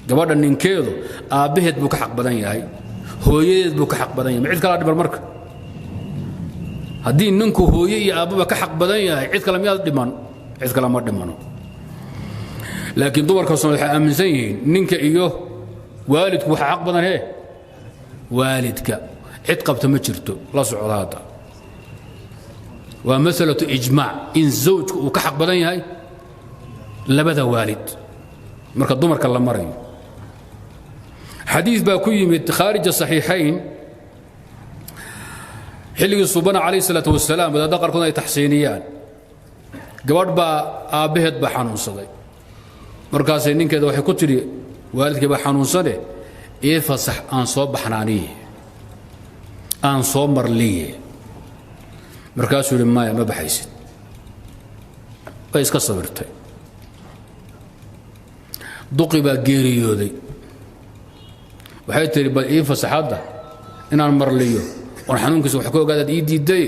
Gabadha ninkeedu aabbaheed buu ka xaq badan yahay, hooyadeed buu ka xaq badan yahay. Ma cid kalaa dhiman? Marka haddii ninku hooye iyo aabbaba ka xaq badan yahay, cid kale miyaad dhiman? Cid kale ma dhimano. Laakiin dumarka Soomaalida waxay aaminsan yihiin ninka iyo waalidku waxa xaq badan hee waalidka. Cid qabta ma jirto. La socda hadda, waa masalatu ijmaac in zawjku uu ka xaq badan yahay labada waalid marka dumarka la marayo. Xadiis baa ku yimid khaarija saxiixayn xilligii Subana calayh salaatu wasalaam, wadaadda qaarkood ay taxsiiniyaan. Gabadh baa aabbaheed baa xanuunsaday. Markaasay ninkeeda waxay ku tidhi: "Waalidkii baa xanuunsane, ii fasax aan soo baxnaaniye, aan soo marliye." Markaasuu yidhi: "Maya, ma baxaysid." Way iska sabirtay. Duqi baa geeriyooday. Waxay tidhi: "Bal ii fasaxadda inaan marliyo oon xanuunkiisa wax ka ogaadaad ii diiday,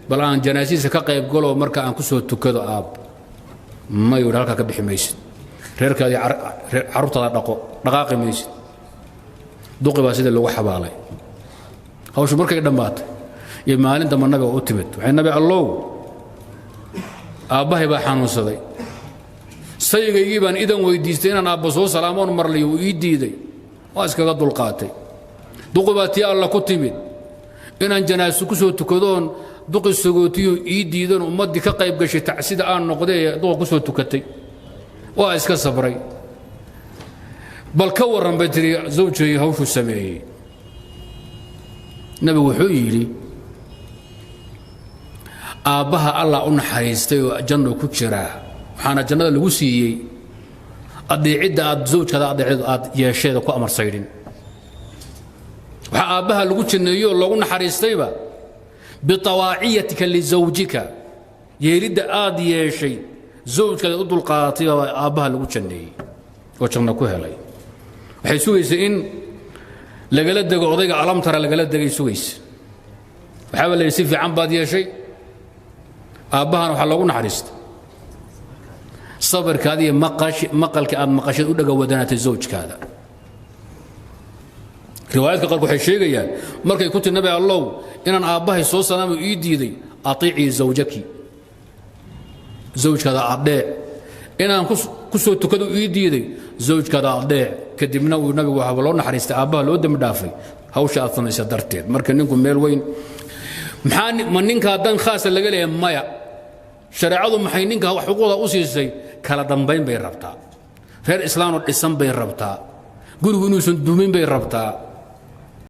bal aan janaasihiisa ka qayb galo, marka aan ku soo tukado aab." Mayuu yidhi, "Halkaa ka bixi maysid, reerkaadii carruurtaada dhaqo, dhaqaaqi maysid." Duqi baa sidii lagu xabaalay. Hawshu markay dhammaatay iyo maalin dambe nabiga u timid. Waxay: "Nabi Allow, aabbahay baa xanuunsaday, sayigaygii baan idan weydiistay inaan aabba soo salaamoon marliyo, wuu ii diiday, waa iskaga dulqaatay. Duqi baa tii Alla ku timid, inaan janaaso ku soo tukadoon duqi sagootiyo ii diidan, ummaddii ka qayb gashay tacsida aan noqday, duqa ku soo tukatay, waa iska sabray. Bal ka warran," bay tiri, "zawjay hawshuu sameeyey." Nabigu wuxuu yidhi: "Aabbaha Allah u naxariistay oo janno ku jiraa, waxaana jannada lagu siiyey adeecidda aad zawjkaada adeecid aad yeesheeda ku amarsaydhin. Waxaa aabbaha lagu janneeyo oo loogu naxariistayba bitawaaciyatika lizawjika, yeelidda aad yeeshay zawjkaada u dulqaadatay baa aabbaha lagu janneeyey oo janno ku helay." Waxay sugaysa in lagala dego odayga, alamtara lagala degay sugaysa. Waxaaba la yidhi: "Si fiican baad yeeshay, aabbahana waxaa loogu naxariistay sabirkaada iyo maqalka aad maqasheed u dhaga wadanaatay zawjkaada." Riwaayaadka qaarku waxay sheegayaan markay ku tiri: "Nabi Allow, inaan aabbahay soo salaamo ii diiday." "Atiicii zawjaki, zawjkaada adheec. Inaan ku soo tukado ii diiday, zawjkaada adheec." Kadibna uu nabigu waxaaba loo naxariistay, aabbaha loo dembi dhaafay hawsha aad samaysa darteed. Marka ninku meel weyn maxaa ma ninkaa dan khaasa laga leeyahay? Maya. Shareecadu maxay ninka xuquuqda u siisay? Kala dambayn bay rabtaa, reer islaanoo dhisan bay rabtaa, gurigu inuusan dumin bay rabtaa.